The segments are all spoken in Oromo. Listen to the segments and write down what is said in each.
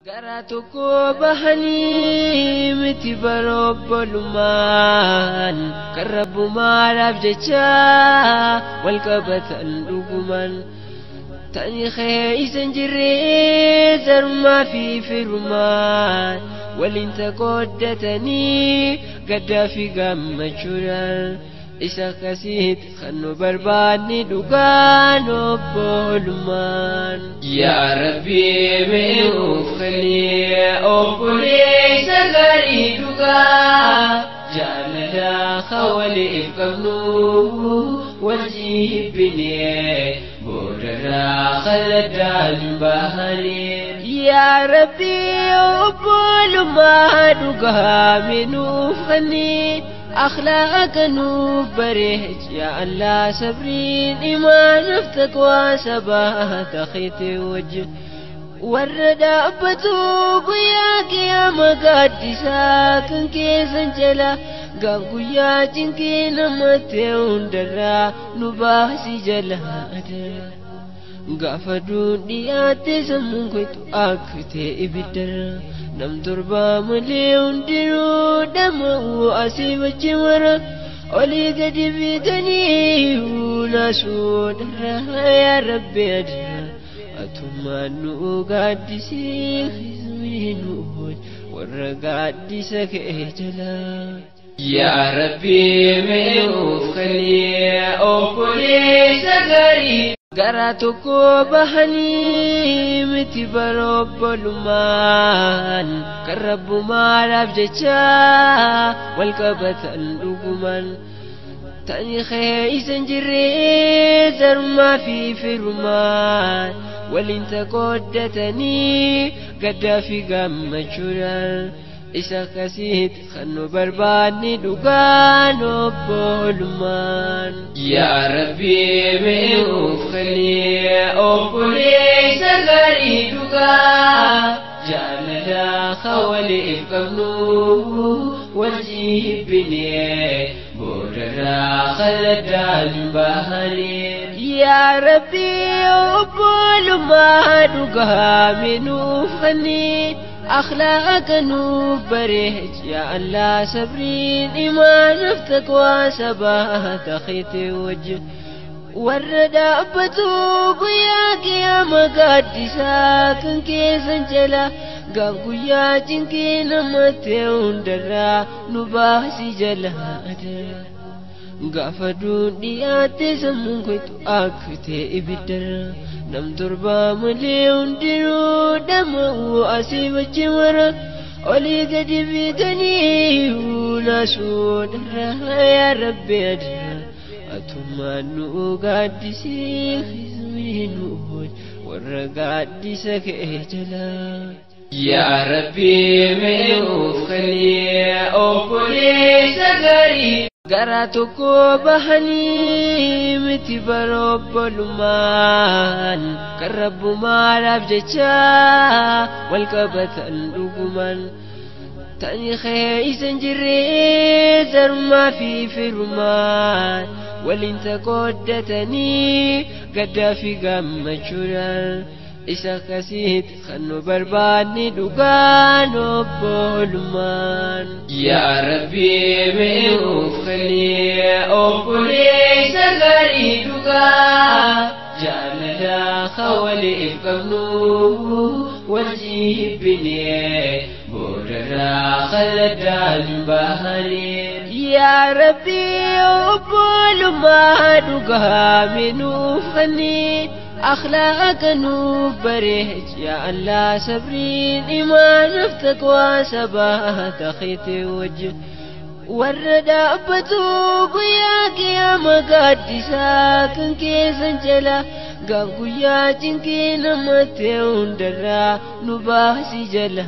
Gara tokko bahanii miti barobbolummaan kan rabbumaadhaaf jecha wal qabatan dhuguman tani keessa hin jirre sarmaa fi firummaan waliin taqooddatanii gaddaa fi gammachuudhaan isa akkasitti kan nu barbaanne dhugaan obbolummaan. Yaa Rabbi mee nuuf kenni obboleessa gaarii dhugaa jaalala kan waliif qabnu wal jibbine boodarraa kaladdaan hin bahane. Yaa Rabbi obbolummaa dhugaa mee nuuf kenni. أخلاقك نوف بريج يا الله صبرين إيمان تقوى سبات خيتي وجه warra dhaabbatu guyyaa qiyama gaaddisaa kan keessan jala gaaf guyyaa cinqii namatti hundarraa nu baasi jala gaafa duun dhiyaatte sammuun koytu akka ta'e ibiddarra nam torbaa malee hundinuu dhama'uu asii wajji mara olii gadi fiiganii naasuudharra yaa rabbi adaa atummaan nu gaaddisee nu warra gaaddisa kee jalaa. Yaa Rabbi mee nuuf kenni obboleessa gaarii gara tokko bahanii miti barobbolummaan kan rabbumaadhaaf jecha wal qabatan dhuguman tani keessa hin jirre sarmaa fi firummaan waliin taqooddatanii gaddaa fi gammachuudhaan isa akkasitti kan nu barbaanne dhugaan obbolummaan. Yaa Rabbi mee nuuf kenni obboleessa gaarii dhugaa jaalala kan waliif qabnu wal jibbine boodarraa kaladdaan hin bahane. Yaa Rabbi obbolummaa dhugaa mee nuuf kenni. أخلاقك نوف بريج يا الله صبرين إيمان تقوى سبات خيتي وجه warra dhaabbatu guyyaa qiyama gaaddisaa kan keessan jala gaaf guyyaa cinqii namatti hundarraa nu baasi jala gaafa duun dhiyaatte sammuun koytu akka ta'e ibiddarra nam torbaa malee hundinuu dhama'uu asii wajji mara olii gadi fiiganii naasuudharra yaa rabbi adaa atummaan nu gaaddisee nu warra gaaddisa kee jalaa. Yaa Rabbi mee nuuf kenni obboleessa gaarii gara tokko bahanii miti barobbolummaan kan rabbumaadhaaf jecha wal qabatan dhuguman tani keessa hin jirre sarmaa fi firummaan waliin taqooddatanii gaddaa fi gammachuudhaan isa akkasitti kan nu barbaanne dhugaan obbolummaan. Yaa Rabbi mee nuuf kenni obboleessa gaarii dhugaa jaalala kan waliif qabnu wal jibbine boodarraa kaladdaan hin bahane. Yaa Rabbi obbolummaa dhugaa mee nuuf kenni. أخلاقك نوف بريج يا الله صبرين إيمان تقوى سبات خيتي وجه warra dhaabbatu guyyaa qiyama gaaddisaa kan keessan jala gaaf guyyaa cinqii namatti hundarraa nu baasi jala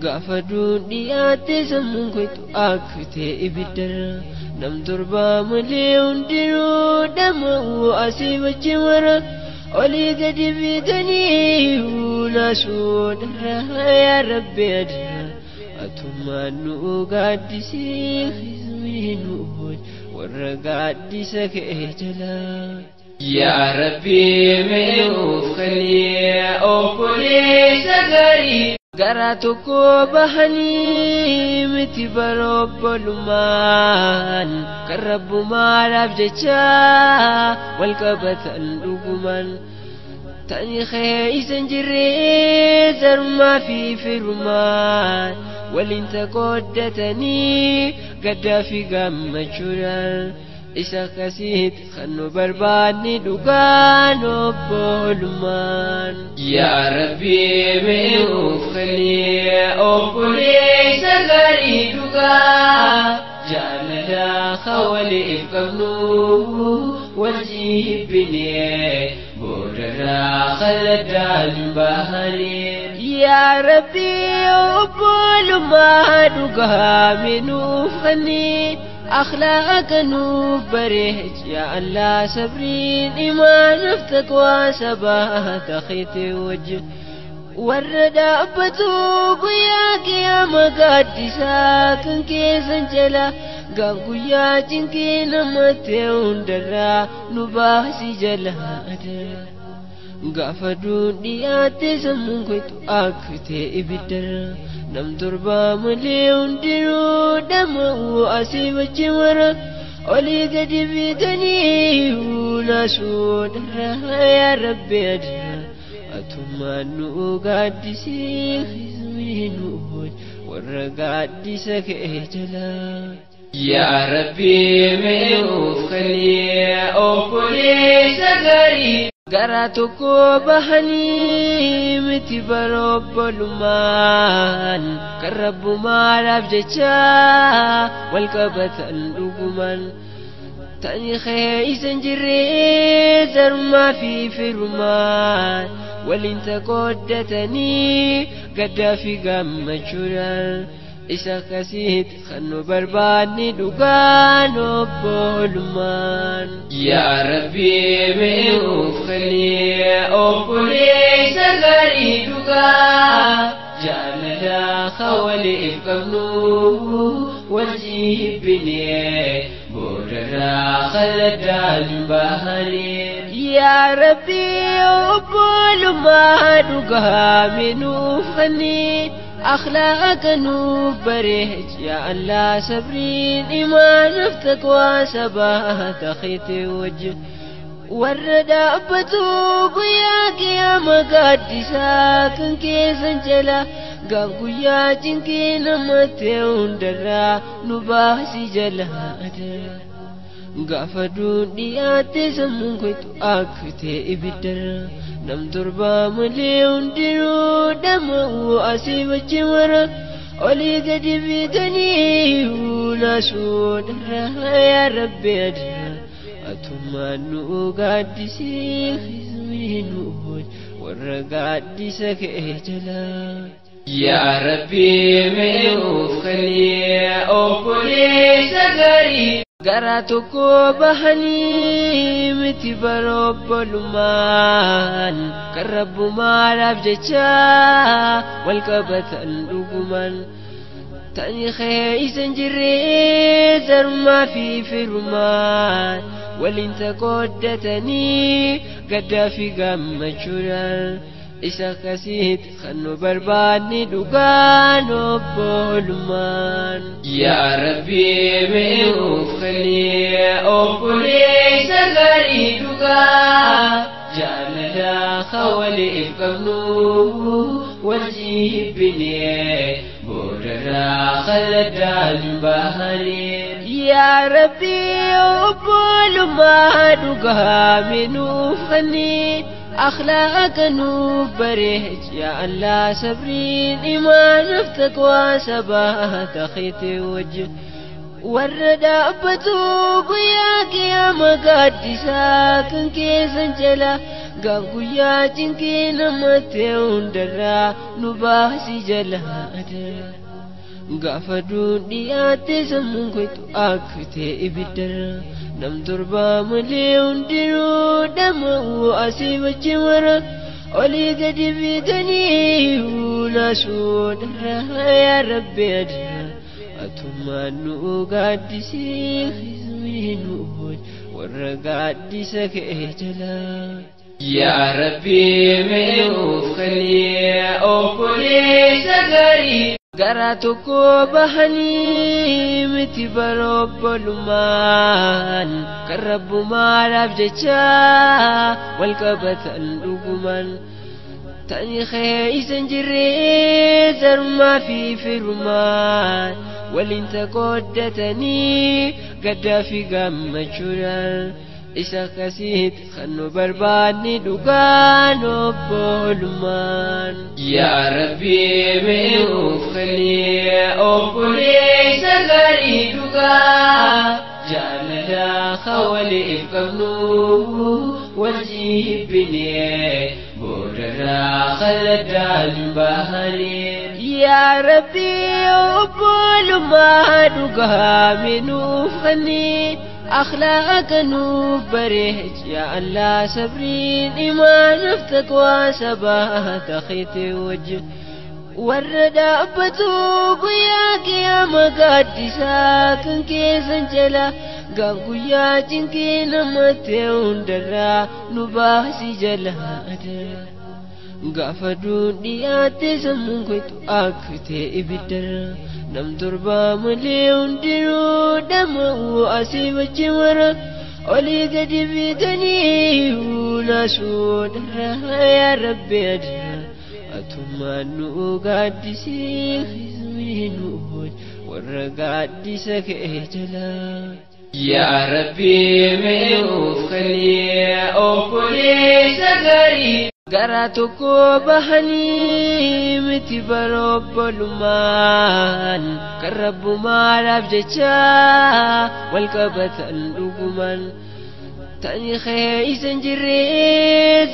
gaafa duun dhiyaatte sammuun koytu akka ta'e ibiddarra nam torbaa malee hundinuu dhama'uu asii wajji mara olii gadi fiiganii naasuudharra yaa rabbi adaa atummaan nu gaaddisee nu warra gaaddisa kee jalaa. Yaa Rabbi mee nuuf kenni obboleessa gaarii. Gara tokko bahanii miti barobbolummaan kan rabbumaadhaaf jecha wal qabatan dhuguman. Tani keessa hin jirre sarmaa fi firummaan waliin qooddatanii gaddaa fi gammachuudhaan isa akkasitti kan nu barbaanne dhugaan obbolummaan. Yaa Rabbi mee nuuf kenni obboleessa gaarii dhugaa jaalala waliif qabnu wal jibbinee boodarraa kaladdaan bahanii. Yaa Rabbi obbolummaa dhugaa mee nuuf kenni. أخلاقك نوف بريج يا الله صبرين إيمان تقوى سبات خيتي وجه warra dhaabbatu guyyaa qiyama gaaddisaa kan keessan jala gaaf guyyaa cinqii namatti hundarraa nu baasi jala. Gaafa duun dhiyaatte sammuun koytu akka ta'e ibiddarra nam torbaa malee hundinuu dhama'u asii wajji mara olii gadi fiiganii naasuudharra yaa Rabbi adaa atumaan nu gaaddisee nu warra gaaddisa kee jala. Yaa Rabbi mee nuuf kenni obboleessa gaarii. Gara tokko bahanii miti barobbolummaan kan rabbumaadhaaf jecha wal qabatan dhuguman. Tani keessa hin jirre sarmaa fi firummaan waliin qooddatanii gaddaa fi gammachuudhaan isa akkasitti kan nu barbaanne dhugaan obbolummaan. Yaa Rabbi mee nuuf kenni obboleessa gaarii dhugaa jaalala waliif qabnu wal jibbinee boodarraa kaladdaan bahanii. Yaa Rabbi obbolummaa dhugaa mee nuuf kenni. أخلاقك نوف بريج يا الله صبرين إيمان تقوى سبات خيتي وجه warra dhaabbatu guyyaa qiyama gaaddisaa kan keessan jala gaaf guyyaa cinqii namatti hundarraa nu baasi jala. Gaafa duun dhiyaatte sammuun koytu akka ta'e ibiddarra nam torbaa malee hundinuu dhama'u asii wajji mara olii gadi fiiganii naasuudharra yaa Rabbi adaa atumaan nu gaaddisee nu warra gaaddisa kee jala. Yaa Rabbi mee nuuf kenni obboleessa gaarii. Gara tokko bahanii miti barobbolummaan kan rabbumaadhaaf jecha wal qabatan dhuguman. Tani keessa hin jirre sarmaa fi firummaan waliin qooddatanii gaddaa fi gammachuudhaan isa akkasitti kan nu barbaanne dhugaan obbolummaan. Yaa Rabbi mee nuuf kenni obboleessa gaarii dhugaa jaalala waliif qabnu wal jibbinee boodarraa kaladdaan bahanii. Yaa Rabbi obbolummaa dhugaa mee nuuf kenni. أخلاقك نوف بريج يا الله صبرين إيمان تقوى سبات خيتي وجه warra dhaabbatu guyyaa qiyama gaaddisaa kan keessan jala gaaf guyyaa cinqii namatti hundarraa nu baasi jala. Gaafa duun dhiyaatte sammuun koytu akka ta'e ibiddarra nam torbaa malee hundinuu dhama'u asii wajji mara olii gadi fiiganii naasuudharra yaa Rabbi adaa atumaan nu gaaddisee nu Warra gaaddisa kee jala. Yaa Rabbi mee nuuf kenni obboleessa gaarii. Gara tokko bahanii miti barobbolummaan kan rabbumaadhaaf jecha wal qabatan dhugumaan. Tani keessa hin jirre sarmaa fi firummaan waliin qooddatanii gaddaa fi gammachuudhaan isa akkasitti kan nu barbaanne dhugaan obbolummaan. Yaa Rabbi mee nuuf kenni obboleessa gaarii dhugaa jaalala waliif qabnu wal jibbinee boodarraa kaladdaan bahanii. Yaa Rabbi obbolummaa dhugaa mee nuuf kenni. أخلاقك نوف بريج يا الله صبرين إيمان تقوى سبات خيتي وجه warra dhaabbatu guyyaa qiyama gaaddisaa kan keessan jala gaaf guyyaa cinqii namatti hundarraa nu baasi jala gaafa duun dhiyaatte sammuun koytu akka ta'e ibiddarra nam torbaa malee hundinuu dhama'u asii wajji mara olii gadi fiiganii naasuudharra yaa Rabbi adaa atumaan nu gaaddisee nu warra gaaddisa kee jala. Yaa Rabbi mee nuuf kenni obboleessa gaarii. Gara tokko bahanii miti barobbolummaan kan rabbumaadhaaf jecha wal qabatan dhugumaan. Tani keessa hin jirre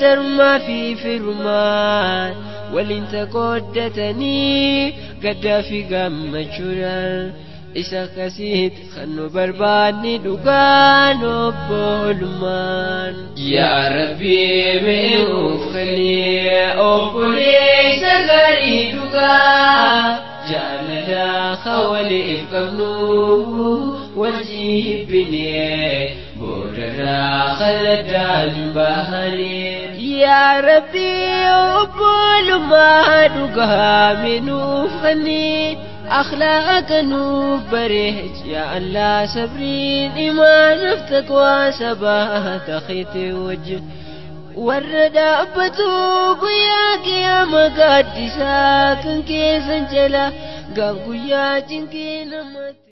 sarmaa fi firummaan waliin qooddatanii gaddaa fi gammachuudhaan isa akkasitti kan nu barbaanne dhugaan obbolummaan. Yaa Rabbi mee nuuf kenni obboleessa gaarii dhugaa jaalala waliif qabnu wal jibbinee boodarraa kaladdaan bahanii. Yaa Rabbi obbolummaa dhugaa mee nuuf kenni. أخلاقك نوف بريج يا الله صبرين إيمان تقوى سبات خيتي وجه warra dhaabbatu guyyaa qiyama gaaddisaa kan keessan jala gaaf guyyaa cinqii namatti.